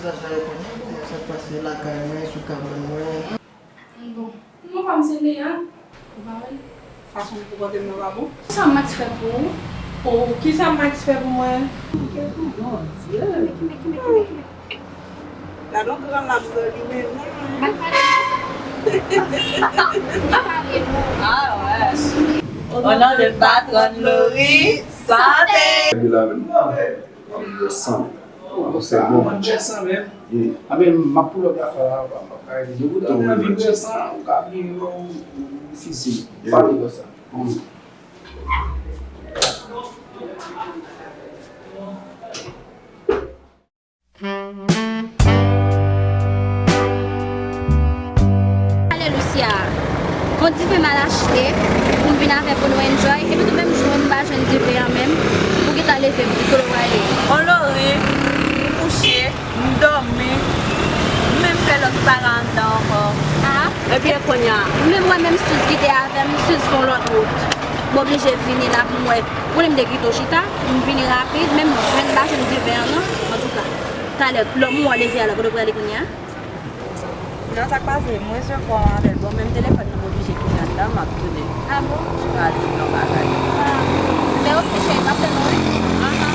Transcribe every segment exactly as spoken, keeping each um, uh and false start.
Sa k pase lakay mwen, sou kabann mwen. Bon, non pa m se Leya. Ou pa wè l? Fason l konpòte m nan pa bon. Kisa Max fè pou ou? Oh, kisa Max fè pou mwen? Bondye. Gade yon gran lap sou li menm. Mal pale. Mal pale, non. Ah ouais. Au nom de patron Lori, santé. Santé. Ann bwè san. Ann fè bon. Ann bwè san menm. Yeah. Anben, m ap pull up afè a, m ap ka rete. Depi w anvi bwè san, ou ka vin yon fizi. Yeah. Pa vin konsa. Mm. Ale Lucia, yon diven m al achte pou m vin avè pou nou enjoy, epi tou menm jou m pa jwenn diven an menm, ou gentan leve m di kote w prale. On Lori, m kouche, m dòmi, m menm fè lòt bagay anndan ankò. Ah. Ebyen kounye a. M menm wè menm Suze ki te avè m, Suze fè yon lòt wout. M oblije vini la pou m wè, kote m te kite w chita, m vini rapid, menm jwenn m pa jwenn diven an non, antouka. Talè, lè w leve a la, kote w prale kounye a? Non, sa k pase, m resevwa yon apèl. Bon, menm telefòn nan m oblije kite anndan, m ap tounen. Ah bon? M prale nan bagay. Ah. Men oke, cheri, m ap tann ou, wi. Aha.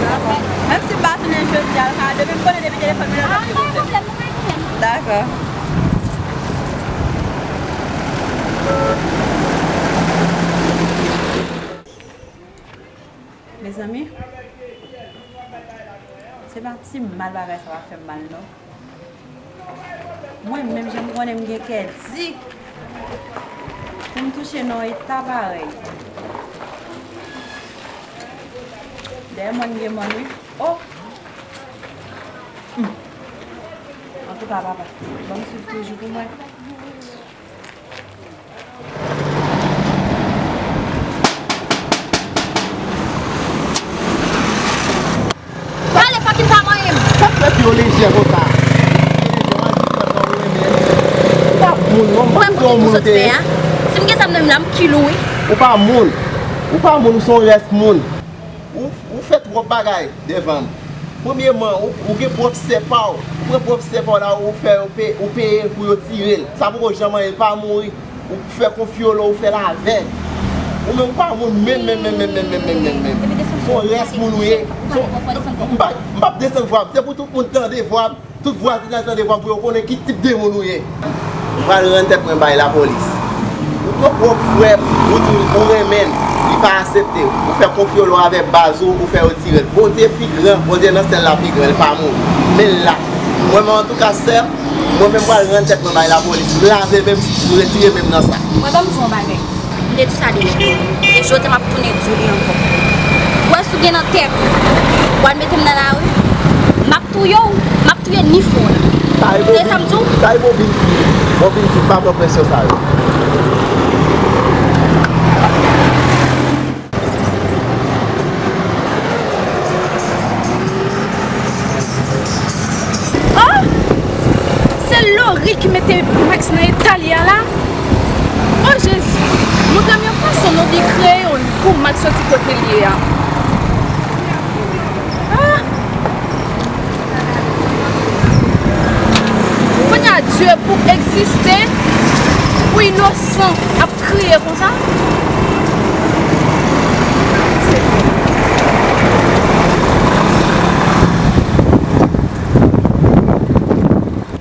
Dakò. Menm si m pa tounen jodi a, l ka, depi m konnen depi telefòn mwen la, m ap kite w. Ah, pa gen pwoblèm, pa gen pwoblèm. Dakò. Mezanmi, se pa ti mal bagay sa va fè m mal non. Mwen menm jan m konnen m gen kè di pou m touche nan eta parèy. Dèyè mòn gen mòn wi. Oh! Hmm. Antouka papa, ban m swiv toujou pou mwen. Pale fucking pa manyen m. Sa k fè pye w lejè konsa? Pye w lejè, w al di pèp la ou renmen l. Ou pa moun non, m pa moun ou te ye. Si m gen zam nan men m la, m kill ou wi. Ou pa moun. Ou pa moun, ou se yon rès moun. Ou, ou fè twòp bagay devan m. Premyeman, ou, ou gen pwòp sè pa w. Ou pran pwòp sè pa w la, ou fè, ou pe-, ou peye pou yo tire l. Sa poko janm anyen, l pa mouri. Ou fè konfyolo, ou fè lavèg. Ou menm, ou pa moun menm, menm, menm. Se yon rès moun ou ye. Se yon, m pa, m p ap desann vwa m. Se pou tout moun tande vwa m. Tout vwazinaj tande vwa m pou yo konnen ki tip de moun ou ye. M pral rann tèt mwen bay lapolis. Ou pran pwòp frè m, ou di ou renmen l, li pa aksepte. Ou fè konfyolo avè baz ou, ou fè yo tire l. Bondye pi gran, Bondye nan syèl la pi gran, li pa mouri. Men l la. Mwen menm, antouka, sè m, mwen menm pral rann tèt mwen bay lapolis. M lave men m, m retire men m nan sa. Mwen ban m di w yon bagay. M te di sa deja. E jodi a m ap tounen di w li ankò. Ou wè si w gen nan tèt ou, w al mete m nan lari, m ap touye w, m ap touye ni fon w la. Tande sa m di w? Tande bon vin fi, bon vin fi, pa pran presyon sa yo. Oh! Se Lori ki mete Max nan eta li a la? Oh Jezi! Montre m yon fason Lori kreye youn pou Max soti kote l ye a. Ah! Kounye a, Dye pou egziste, pou inosan ap kriye konsa.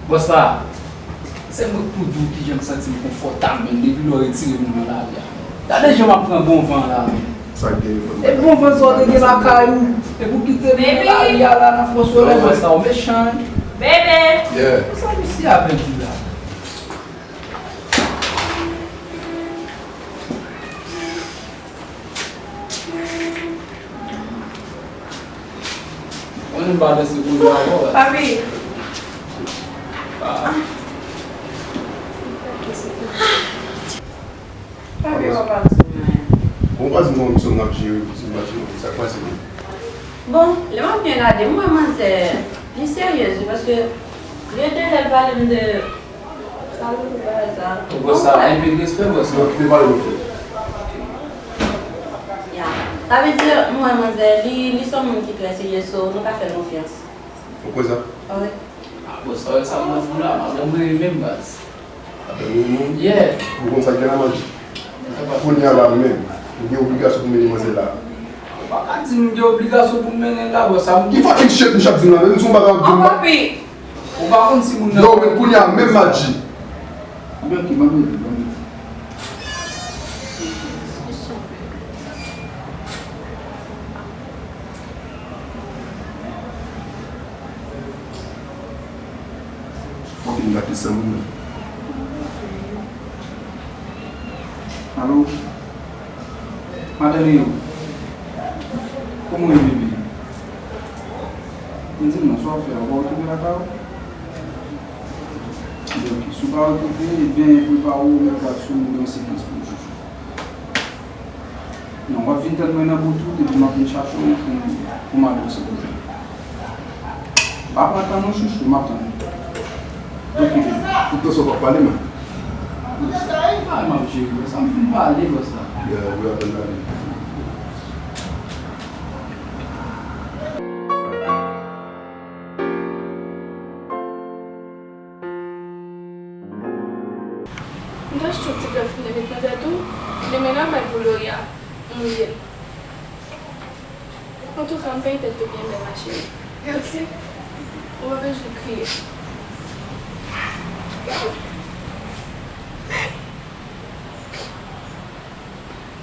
Bòs la, se mwen k pou di w kijan m santi m konfòtab menm depi lè w retire m nan lari a. Gade jan m ap pran bon van la menm. Sa k gen yo fè m. E bon van sa w te gen lakay ou, epi w kite m nan lari a la nan fon solèy, bòs la, w mechan wi. Bebe! Yeah. Sa misye ap di la? Mwen menm pa danse pou yo avè w la. Papi. Ah. Papi, w ap di mwen. Bon, w pa di mwen yon ti moun ap jere, pou ti moun ap jere, sa k pase menm? Bon, lè m ap byen gade, m wè manzè, li seryez wi, paske gen de lè l pale m de Sa nou fè bagay sa? Ou konsa, enpe respè, bòs. Non, kite pale nou fè. Ya. Sa vle di, mwen, manzè, li, li se yon moun ki trè serye, so, nou ka fè l konfyans. Ok, Ou kwè sa? Wi. Ah, bon, sa, sa mwen fou la, madanm mwen renmen m, baz. Madanm renmen w? Yeah. Ou konn sa k gen la, Maji? Kounye a la menm, ou gen obligasyon pou mennen manzè la. Ou pa ka di m gen obligasyon pou m mennen l la, bòs, sa m... Ki fucking shit misye ap di m la, menm si w pa ka ap di m. An papi! Ou pa konn si moun nan... Yo, men kounye a menm, Maji. Anben, ok, ban m rete, ban m rete. Fòk m gate san moun nan. Alo? Madanm Leo, kòman w ye, bebe? Di m non, sa w fè a, ou pa okipe lakay ou? Bon, ok, si w pa okipe, ebyen, prepare w, mèt gad sou mwen, gen yon sekans pou w jwe. Non, w ap vin tann mwen nan bout wout, epi m ap vin chache w pou, pou madanm, silvouplè. Pa pran tan non, chouchou, m ap tann ou. Ok, baby. Tout tan sa w p ap pale, man. Ay, m ap jere, bro. Sa m fin pale, bro, sa. Yeah, we ap pale. M ta chou ti gad fin de met nan tèt ou, demen nan bay pou Loria, m ye. Antouka, m peye tèt ou byen bèl, ma chérie. Mèsi. Ou pa bezwen kriye.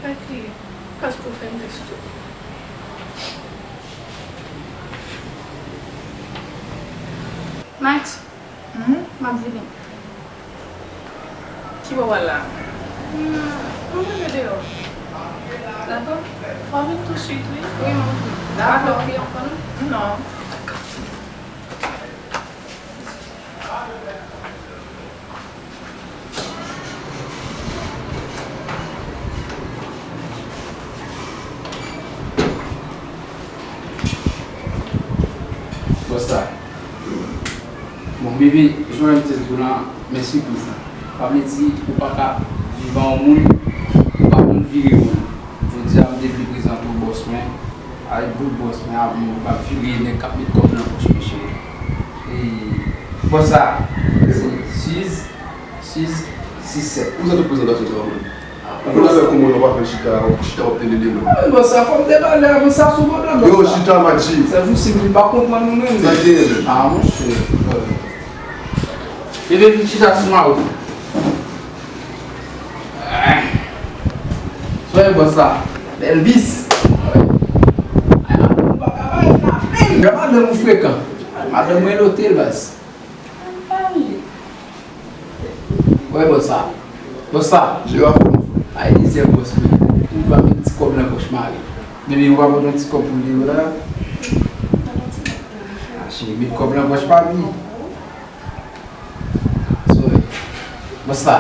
Pa kriye, paske w fè m tris tou. Max, m ap vini. Ki bò w al la? M, m rive deyò. Dakò. Fò w vin tousuit, wi. Wi, m ap vini. Dakò. Pa fè w kriye ankò, non? Non. Bòs la. Bon, bebe, jan m te di w lan, men sipriz la. Sa vle di, ou pa ka viv ak yon moun, ou pa konn vire moun. Jodi a, m te vle prezante w bòs mwen. Ay, bout bòs mwen, a, m ap vire nèg k ap met kòb nan pòch mwen, cheri. E, bòs sa, se Suze, Suze, Suze sèt. Ou santi prezantasyon sa, mwen? Ou konn avè kòman w pa fè chita, w chita w ap tande de mwen. Wi, bòs sa, fò m te pale avan sa sou pwoblèm, bòs sa. Yo, chita, Madji. Sa jou si m pa konprann nou menm. Sa k genyen menm? A, monchè. Bebe, vin chita sou mari w. Soyez bòs la. Bèl bis. Ay, madanm ou pa ka bay la menm. Gad madanm ou frekan. Madanm mwen lotel, baz. Wè bòs la. Bòs la. Jera fò, mon frè. Ay, dezyen bòs mwen. Ou pa met ti kòb nan pòch mari. Bebe, ou pa pote yon ti kòb pou li la? A, cheri, met kòb nan pòch papi. Sorry. Bòs la,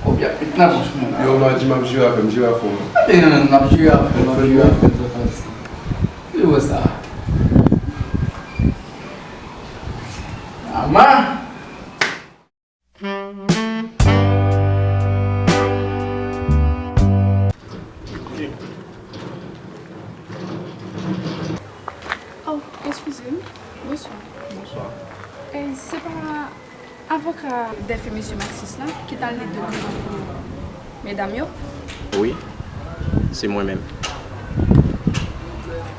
kòb y ap met nan pòch mwen la. Yo, Madji, m ap jere avè m, jere avè m. Anben, n ap jere avè m, n ap jere avè m. Ki bòs la? Ama! Oh, eskize m. Bonswa. Bonswa. Eh, se pa avoka dèfè mesye Maxis la ki t al li dokiman pou medam yo? Wi, se mwen menm.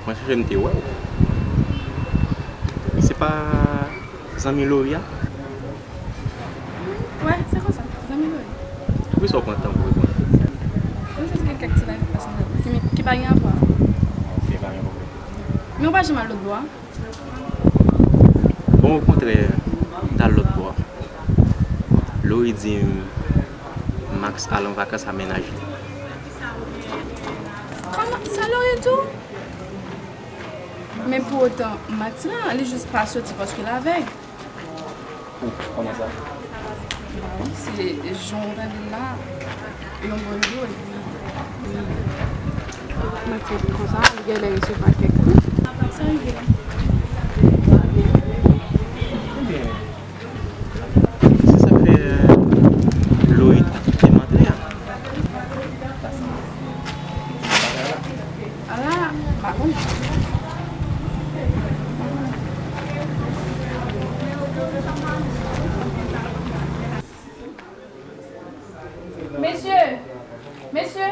Mwen sonje m te wè w. Se pa zanmi Loria? Wi, se konsa, zanmi Loria. Poukisa w pran tan pou reponn? Mwen jis gen kèk ti bagay k ap pase nan tèt mwen ki, ki pa gen rapò. Ok, pa gen pwoblèm. Men w pa janm al lòt bò a? Bon, okontrè, m t al lòt bò a. Lori di m Max al an vakans ak mennaj li. Kòman sa Lori di w? Men pou otan, Max la, li jis pa soti paske l avèg. Ou, kòman sa? Ba wi, se jan w tande l la, yon bon jou, epi... Mwen fè konsa, li genlè resevwa kèk kou. Sa rive. Ebyen, se sa k fè Loïc te antre a. Ala, m pa konn. M pa konn. Mesye! Mesye!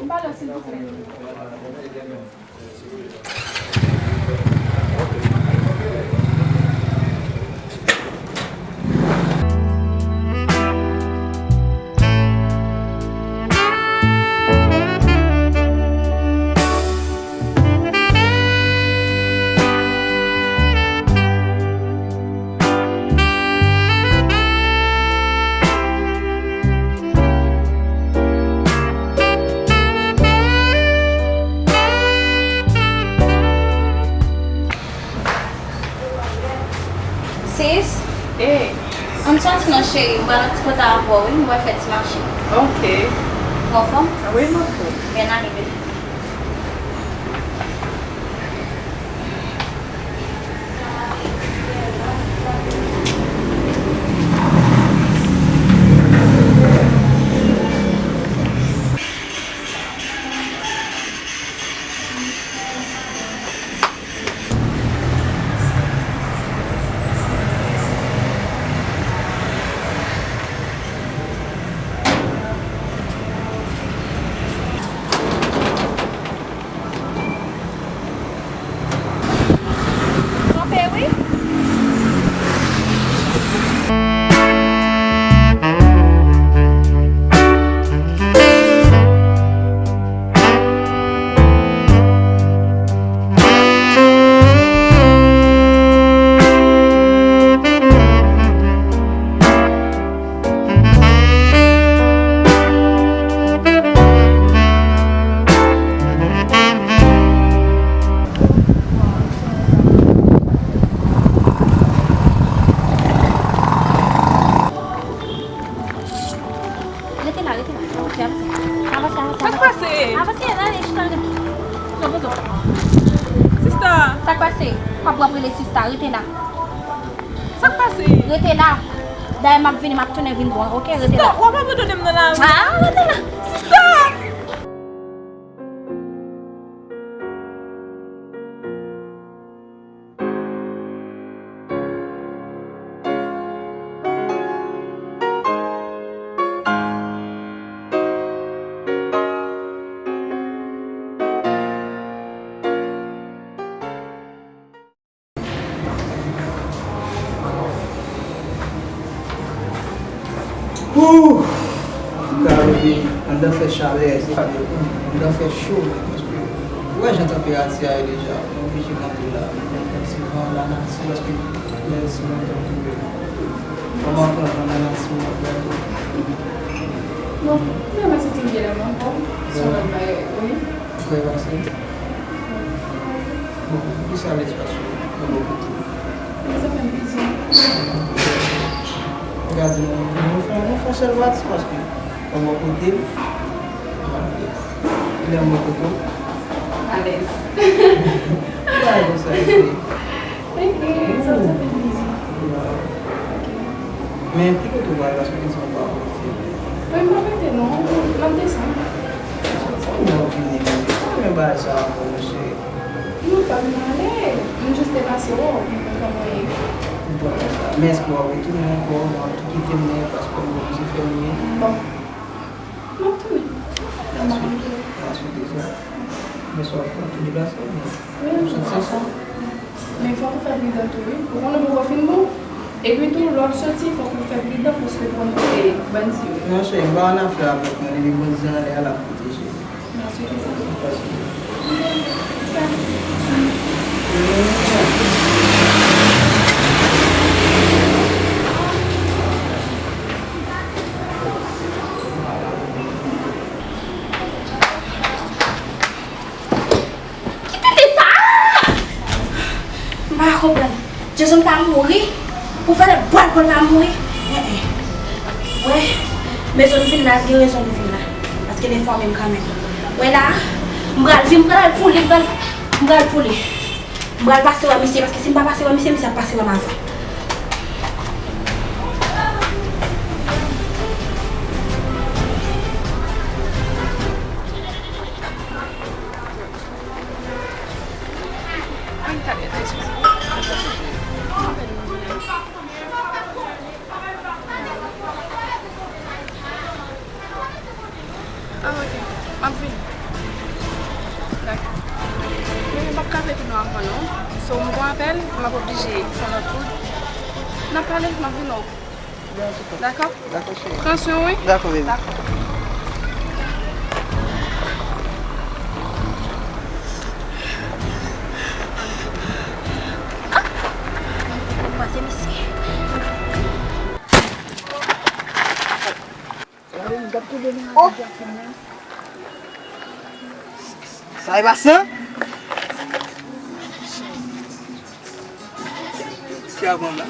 M pa la, silvouplè. Sis, hey, ann soti non cheri, m pral yon ti kote avè w wi, m pral fè ti mache. Ok. Ou anfòm? Wi, m anfòm. Byen ale, bebe. Kanpe wi. Rete la, rete la. Avanse, avanse. Avanse, avanse. Sa k pase? Avanse, ale, chita la. Poze w, poze w. Sista. Sa k pase? W ap, w ap rele sista, rete la. Sa k pase? Rete la. Dayè m ap vini, m ap tounen vin bon, oke? Rete la. Sista, w ap abandone m nan lari? Ah, rete la. Sista! Ooh! Antouka, baby, anndan fè chalè, se pa de, anndan fè cho, men, paske ou wè jan tanperati a ye deja, mwen oblije kanpe la, mwen pran ti van, lanati, paske lè si lontan m twouve. Kòman pran van, lanati, mwen ap gade. Bon, mwen santi m byen la, mwen ankò. Se yon lòt bagay, wi. Ou kwè pase? Bon, poukisa lespas yo nan bò kote? Sa fè m plezi. Ou ka di nou, nou fè, nou fè yon sèl pati, paske nan bò kote m, lè m bò kote w. Alèz. Ou pa konsa, se Thank you. Sa, sa fè m plezi. Ok. Men ki kote w pral, paske m santi w pa rete. Mwen, m pa rete non, m ap desann. Sa w gen opinyon, men bagay sa ankò, monchè. Non, pa vin ale. M jis te pase wè w, pou m konn kòman w ye. M konprann sa. Men èske w ap retounen ankò? W ap tou kite m nan yon plas pou m oblije fèmen? Bon. M ap tounen. M pa konn ki lè. Aswit de sa. Men sa w ap pran tou deplase w, men. Wi, m santi sa. Men fòk ou fè pridan tou, wi. Ou konnen poko fin bon. Epi tou, lè w ap soti, fòk ou fè pridan paske ou konnen se bandi yo ye. Non, cheri, m pa annafè avèk nou. Depi bandi anlè a, l ap pwoteje. Mèsi, kisa? Ki tete sa? M pa konprann. Jason ka mouri? Pou fè lè bwat pou l pa mouri? En, en. Wè, men zòn vin la, gen rezon li vin la. Paske l enfòme m kanmenm. Wè la, m pral vin, m pral pou li, m pral, m pral pou li. M pral pase wè misye, paske si m pa pase wè misye, misye ap pase wè m avan. M ap oblije fè lòt wout. N ap pale, m ap vin wè w. Dakò? Dakò, cheri. Pran swen w, wi. Dakò, baby. Dakò. Ah! Ou pa se misye. Oh! Sa e pa san? Ti avan la.